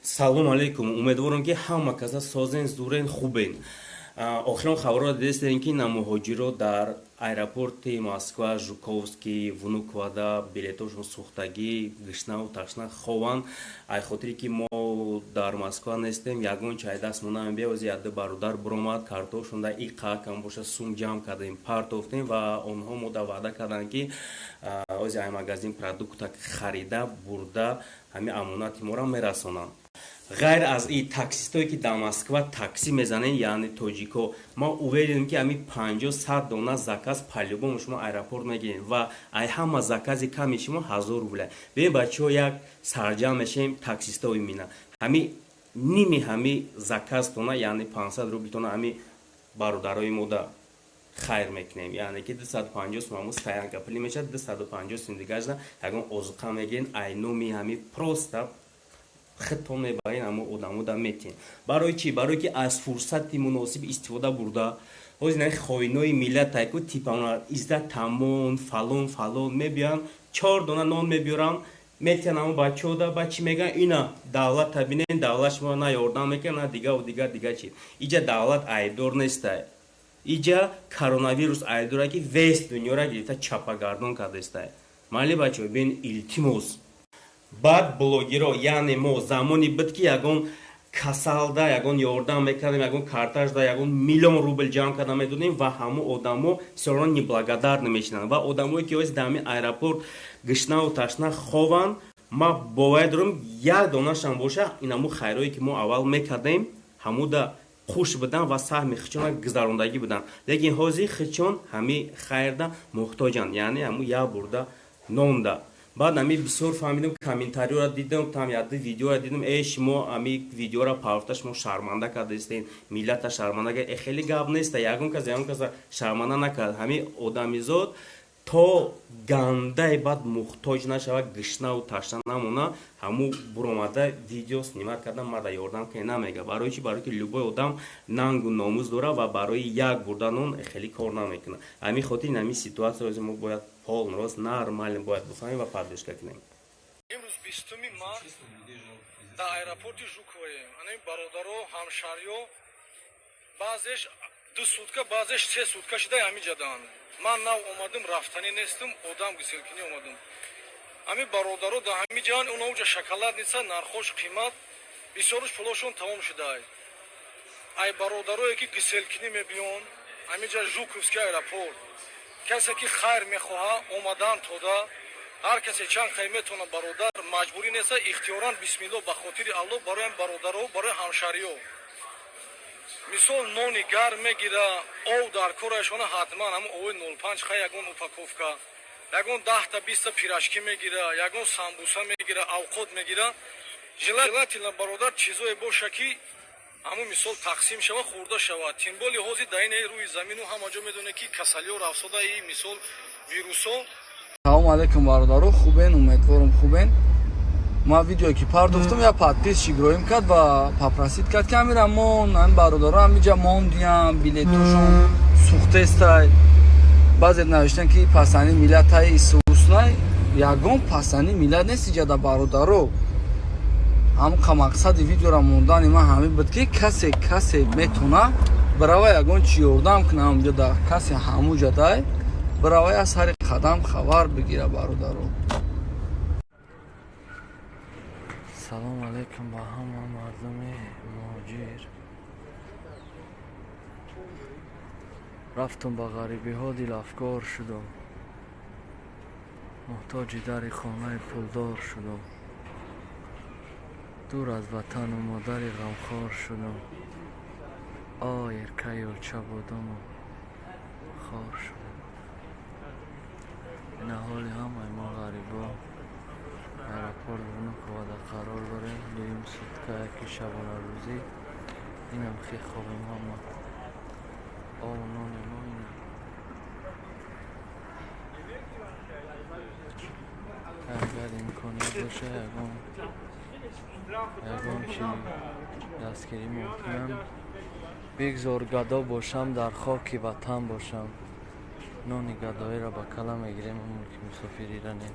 Салом алейкум. Умедворам, ки ҳама каса созен, зурен, хубен. Охирон хабарро дидестем, ки на муҳоҷиро дар аэропорти Москва, Жуковский, Внуковада билетошон сӯхтагӣ, гишнаву ташна хованд. Ай хотире ки мо дар Москва нестем, ягон чай дастмо намебия. Ози яду бародар буромад, картошонда иқакам боша, сум ҷамъ кардем, партофтем ва онҳо мода ваъда карданд, ки ози ай магазин продукта харида бурда, ҳамин амонати моро мерасонанд. Ғайр аз ин, таксистое, ки дар Москва таксӣ мезанед, яъне тоҷико, ма уверенем, ки ҳамин 50-100 дона заказ по-любому шумо аэропорт мегиред ва ай ҳама закази ками шумо 1000 рубля. Бибин, бачаҳо, як сарҷамъ мешавем, таксистои мина, ҳами ними ҳами заказтона, яъне 500 рублитона, ҳами бародарои мода хайр мекунем, яъне ки 250 сум ҳамун стоянка пулӣ мешавад, 250 сум дигашда ягон озуқа мегирен, ай номи ҳами просто худтон мебарен, ҳамо одамода метиҳен. Барои чӣ? Барое ки аз фурсати муносиб истифода бурда, ҳозир на хоинои миллатайку, типа изда тамон фалон фалон мебиёянд, чор дона нон мебиёранд, метиҳанд ҳамо бачаода. Ба чӣ мегӯянд? Ина давлата бинен, давлат шумо на ёрдам мекунад, на дигаву дигар дигар чи. Иҷа давлат айбдор нестай, иҷа коронавирус айбдора, ки весь дунёра гирифта чапагардон кардестай. Майли, бачаҳо, бин, илтимос. Баъд блогеро, яъне мо замоне буд, ки ягон касалда ягон ёрдам мекардем, ягон картажда ягон миллион рубл ҷамъ карда медодем ва ҳамо одамо всё неблагодарны мешинанд. Ва одамое, ки ози дар ҳамин аэропорт гишнаву ташна хованд, ма боварӣ дорам, як донашам боша, ин ҳамун хайрое, ки мо аввал мекардем, ҳамуда хуш будан ва саҳми хичона гузарондагӣ буданд. Лекин ҳозир хичон ҳами хайрда муҳтоҷанд, яъне ҳамун як бурда нонда. Баъд ами бисёр фаҳмидам, комментариёро дидам, там яду видеоро дидам: «Э, шумо ами видеоро парвта, шумо шарманда кардастен, миллата шарманда кард». Э, хеле гап неста, ягон кас ягон каса шарманда накард. Ҳами одамизод то гандаи баъд муҳтоҷ нашава, гишнаву ташна намона, ҳаму буромада видео снимать карда, мада ёрдам ке намега. Барои чи? Барои ки любой одам нангу номус дора ва барои як бурда нон хеле кор намекунад. Ҳамин хотир ин ҳамин ситуатсияро мо бояд полный рост нормально бояд бифаҳмем ва поддержка кунем. Имрӯз 20-уми март дар аэропорти Жуковоем. Ана бародаро, ҳамшаҳриё, баъзеш 2 сутка, баъзеш 3 сутка шуда ҳамин ҷадаанд. Ман нав омадам, рафтанӣ нестам, одам гиселкунӣ омадам. Ҳамин бародаро дар ҳамин ҷаан, оноуҷа шоколадница, нархош қимат, бисёруш пулошон тамом шудаай. Ай бародарое, ки гиселкунӣ мебиён ҳамин ҷа, Жуковский аэропорт, касе ки хайр мехоҳа, омадан тода, ҳар касе чанд хай метавона, бародар, маҷбурӣ неста, ихтиёран, бисмилло, ба хотири Аллоҳ, барои бародаро, барои ҳамшаҳриё, мисол, нони гарм мегира, ов дар корашона ҳатман, ҳамн ови 05 хай, ягон упаковка, ягон 10-та, 20-та пирожки мегира, ягон самбуса мегира, авқот мегира. Желательно, бародар, чизое боша, ки ҳамун мисол тақсим шава, хӯрда шавад. Тем более ҳозир дар ин рӯи замину ҳама ҷо медоне, ки касалиҳо рафсода, и мисол вирусҳо. Салому алейкум, бародаро, хубен? Умедворам, хубен. Ман видеое ки партофтам, я подписчик роим кард ва попросить кард, ки амира мон, ами бародаро ҳамиҷа мондиям, билетошон сӯхтестай. Баъзе навиштан, ки пасани миллатай исуснай. Ягон пасани миллат нест иҷада, бародаро. Ҳамқа мақсади видеора мондани ман ҳамин буд, ки касе метона барава, ягон чи ёрдам куна. Ҳамҷа да касе ҳамуҷа дай барава, аз ҳари қадам хабар бигира, бародаро. Салом алейкум ба ҳама мардуми муҳоҷир. Рафтум ба ғарибиҳо, дилафкор шудум, муҳтоҷи дари хонаи пулдор шудум, дур аз ватану модари ғамхор шудум. Ой, эркаю оча будуму хор шудум. Ина ҳоли ҳамаи мо ғарибо. Аэропорт Внуковада қарор дорем, дуюм сутка, яки шабонарӯзӣ. Инам хе хобем ҳама, обу нони мо ина. Агар имконият боша, ягон чи дастгирӣ мекунам. Бигзор гадо бошам, дар хоки ватан бошам. Нони гадоиро ба кала мегирем, мулки мусофирира не.